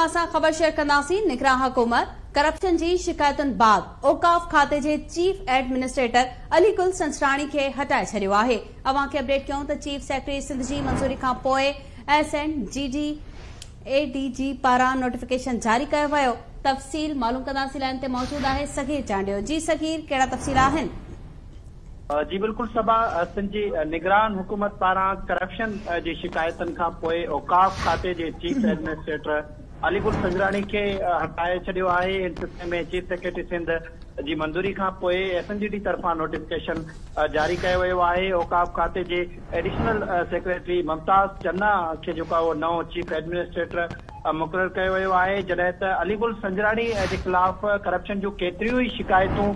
اوهان سان خبر شيئر ڪنداسين، نگران حڪومت ڪرپشن جي شڪايتن بعد اوقاف کاتي جي چيف ايڊمنسٽريٽر علي گل سنجراڻي کي هٽائي ڇڏيو آهي. اوهان کي اپڊيٽ ڪيون ته چيف سيڪريٽري سنڌ جي منظوري کان پوء S and G D A D G پاران نوٽيفڪيشن جاري ڪيو ويو. تفصيل معلوم ڪنداسين لائين تي موجود آهي صغير چانڊيو. جي صغير ڪهڙا تفصيل آهن؟ جي بلڪل صبا، سنڌ جي نگران حڪومت پاران ڪرپشن جي شڪايتن کان پوء اوقاف کاتي جي چيف ايڊمنسٽريٽر علي گل سنجراڻي کي هٽائي ڇڏيو آهي. ان سلسلي ۾ چيف سيڪريٽري سنڌ جي منظوري کان پوء ايس اين جي ڊي طرفان نوٽيفڪيشن جاري ڪيو ويو آهي. اوقاف کاتي جي ايڊيشنل سيڪريٽري ممتاز چنا کي جيڪو آهي اهو نئون چيف ايڊمنسٽريٽر مقرر ڪيو ويو آهي، جڏهن ته علي گل سنجراڻي جي خلاف ڪرپشن جون ڪيتريون ئي شڪايتون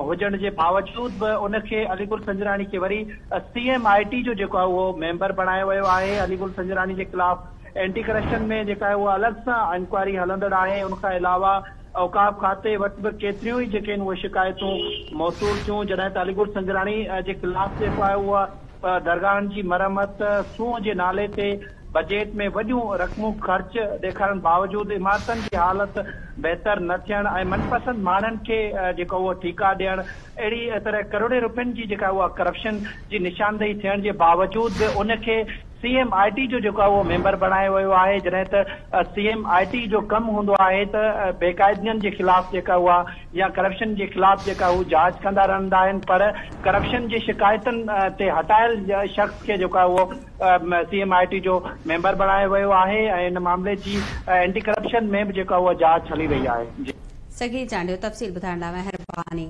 هجڻ جي باوجود به ان کي علي گل سنجراڻي کي وري سي ايم I ٽي جو جيڪو آهي اهو ميمبر بڻايو ويو آهي. علي گل سنجراڻي جي خلاف اينٽي ڪرپشن ۾ جيڪا آهي اها الڳ سان انڪوائري هلندڙ آهي. ان کان علاوه اوقاف کاتي وٽ به ڪيتريون ئي جيڪي آهن اهي شڪايتون موصول ٿيون، جڏهن ته علي گل سنجراڻي جي خلاف جيڪو آهي اها درگاهن جي مرمت، سونهن جي نالي تي بجيٽ ۾ وڏيون رقمون خرچ ڏيکارڻ باوجود عمارتن جي حالت بهتر نه ٿيڻ ۽ من پسند ماڻهن کي جيڪو اهو ٺيڪا ڏيڻ اهڙي طرح ڪروڙين روپين جي جيڪا اها ڪرپشن جي نشاندهي ٿيڻ جي باوجود به ان کي سي ايم I ٽي جو جيڪو آهي اهو ميمبر بڻايو ويو آهي، جڏهن ته سي ايم I ٽي جو ڪم هوندو آهي ته بيقاعدگين جي خلاف جيڪا اها يا ڪرپشن جي خلاف جيڪا هو جاچ ڪندا رهندا آهن پر ڪرپشن جي شڪايتن تي هٽايل شخص کي جيڪو آهي اهو سي ايم I ٽي جو ميمبر بڻايو ويو آهي ۽ ان معاملي جي اينٽي ڪرپشن ۾ به جيڪا اها جاچ هلي رهي آهي. صغير چانڊيو تفصيل ٻڌائڻ لاء مهرباني.